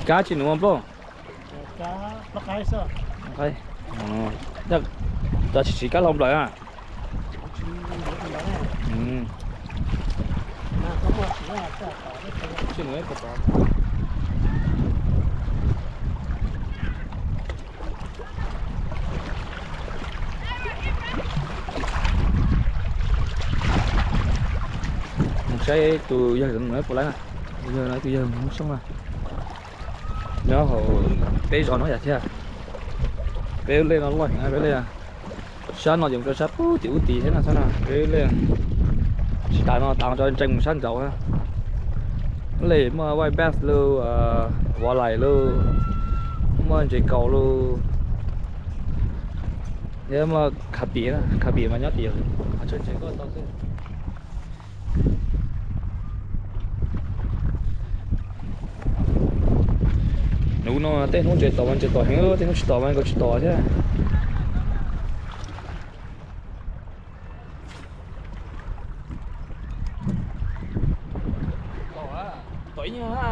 Kab tsis nuv nplooj? Cov tsis siv kab hlau nplawm na. Mus saib tus yawg no puas laib na. Yawg no tus yawg Hmoob Xyooj na. Nyob hauv peb zos no yam thiab. Peb lub lej no loj heev na, peb lej. Sab no ces mus rau sab pub tim ub tid thiab no xwb na, peb lub lej. Tsis tas no tas tso ntsees mus sab nraud na. Lej muaj white bass lauj, walleye lauj, muaj ntses kaus lauj, thiab muaj khav piam, khav piam mas nyob tim qhov tseem tseem koj tau xwb. Hnub no tej hnub ntses tom mas ntses tom heev, tej hnub tsis tom mas nkaus tsis tom thiab. Tom ib nyuag na.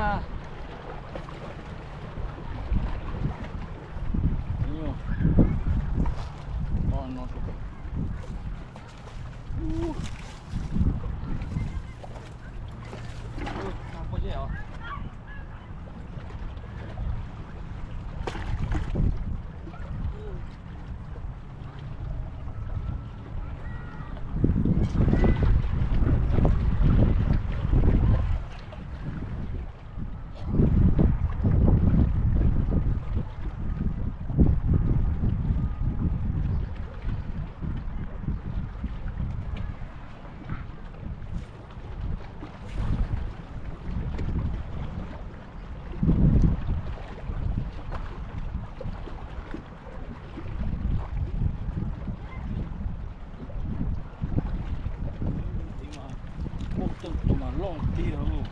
Tus mas loj tiag lauj.